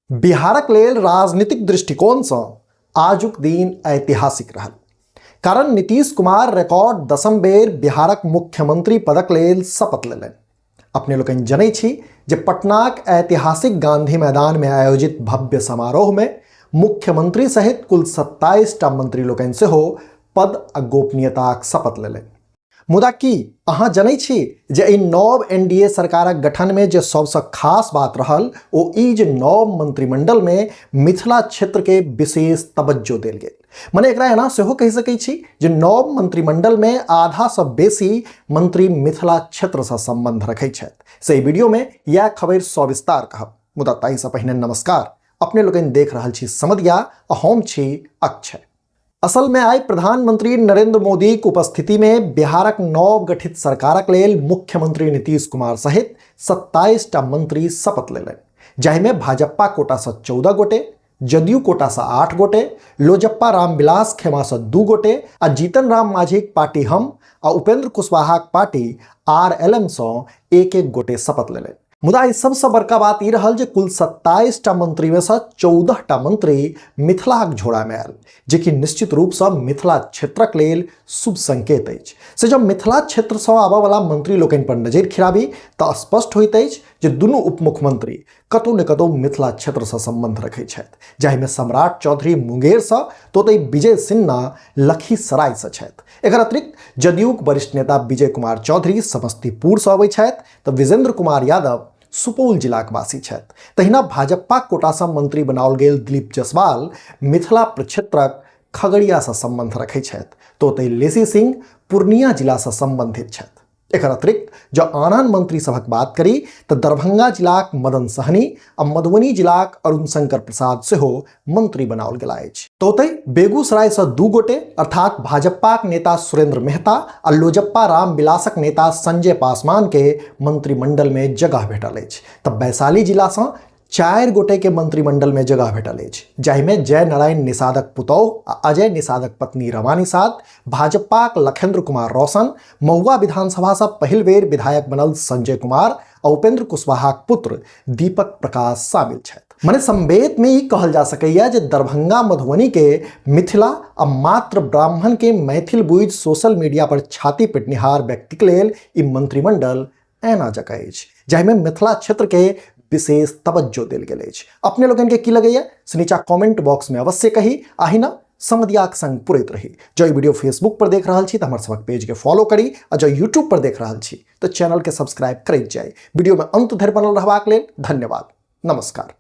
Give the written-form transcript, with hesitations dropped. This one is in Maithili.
बिहारक लेल राजनीतिक दृष्टिकोणसँ आजुक दिन ऐतिहासिक रहल, कारण नीतीश कुमार रिकॉर्ड 10म बेर बिहारक मुख्यमंत्री पदक लेल शपथ लेलनि। अपने लोकनि जनै छी जे पटनाक ऐतिहासिक गांधी मैदान में आयोजित भव्य समारोह में मुख्यमंत्री सहित कुल 27 टा मंत्री लोकनि सेहो पद आ गोपनीयताक शपथ लेलनि। मुदा की अहाँ जनै छी जे एहि नव एनडीए सरकारक गठन में जे सबसँ खास बात रहल ओ ई जे नव मंत्रिमंडल में मिथिला क्षेत्र के विशेष तवज्जो देल गेल। मने एकरा एना सेहो कहि सकै छी जे नव मंत्रिमंडल में आधा सँ बेसी मंत्री मिथिला क्षेत्र सँ संबंध रखै छथि। से एहि वीडियो में यह खबर सविस्तार कहब, मुदा ताहि सँ पहिने नमस्कार। अपने लोकनि देख रहल छी समदिया आ हम छी अक्षय। असल में आइ प्रधानमंत्री नरेंद्र मोदी के उपस्थिति में बिहारक नव गठित सरकारक लेल मुख्यमंत्री नीतीश कुमार सहित 27 टा मंत्री शपथ लेलनि, जाहिमे भाजपा कोटा से 14 गोटे, जदयू कोटा से 8 गोटे, लोजपा रामविलास खेमा से 2 गोटे आ जीतन राम मांझीक पार्टी हम आ उपेंद्र कुशवाहाक पार्टी आरएलएम से 1-1 गोटे शपथ लेलनि। मुदा एहि सबसँ बड़का बात ई रहल जे कुल 27 टा मंत्री में से 14 टा मंत्री मिथिलाक झोड़ा में आयल, जे कि निश्चित रूप से मिथिला क्षेत्रक लेल शुभ संकेत अछि। से जब मिथिला क्षेत्र से आबयवला मंत्री लोकनि पर नजरि खिराबी तऽ स्पष्ट होइत अछि जे दुनू उपमुख्यमंत्री कतौ ने कतौ मिथिला क्षेत्र से संबंध रखै छथि, जाहिमे सम्राट चौधरी मुंगेर से तो ओतहि विजय सिन्हा लखीसराय से छथि। एकर अतिरिक्त जदयूक वरिष्ठ नेता विजय कुमार चौधरी समस्तीपुर से अबै छथि तऽ विजेंद्र कुमार यादव सुपौल जिलाक वासी छथि। तहिना भाजपा कोटा से मंत्री बनाओल गेल दिलीप जायसवाल मिथिला प्रक्षेत्रक खगड़िया से संबंध रखै छथि, तो ओतहि लेसी सिंह पूर्णिया जिला से संबंधित छथि। एकर अतिरिक्त जँ आन आन मंत्री सभक बात करी तऽ दरभंगा जिलाक मदन सहनी आ मधुबनी जिलाक अरुण शंकर प्रसाद सेहो मंत्री बनाओल गेला अछि। तऽ ओतहि बेगूसराय से 2 गोटे अर्थात भाजपाक नेता सुरेंद्र मेहता आ लोजपा रामविलासक नेता संजय पासवान के मंत्रिमंडल में जगह भेटल अछि। तऽ वैशाली जिला से 4 गोटे के मंत्रिमंडल में जगह भेटल अछि, जाहिमे जय नारायण निषादक पुतौह आ अजय निषादक पत्नी रमा निषाद, भाजपाक लखेंद्र कुमार रोशन, महुआ विधानसभा से पहिल बेर विधायक बनल संजय कुमार आ उपेंद्र कुशवाहाक पुत्र दीपक प्रकाश शामिल छथि। मने संवेद में ई कहल जा सकैया जे दरभंगा मधुबनी के मिथिला आ मात्र ब्राह्मण के मैथिल बुझि सोशल मीडिया पर छाती पिटनिहार व्यक्ति के लेल ई मंत्रिमंडल ऐना जकाँ अछि, जाहिमे मिथिला क्षेत्र के विशेष तवज्जो देल गेल अछि। अपने लोकनि के की लगैया से नीचा कमेंट बॉक्स में अवश्य कही। आहिना समदियाक संग पुरैत रही। जँ ई वीडियो फेसबुक पर देख रहल छी तऽ हमर सबक पेज के फॉलो करी आ जँ यूट्यूब पर देख रहल छी तऽ चैनल के सब्सक्राइब करैत जाई। वीडियो में अंत धरि बनल रहबाक लेल धन्यवाद। नमस्कार।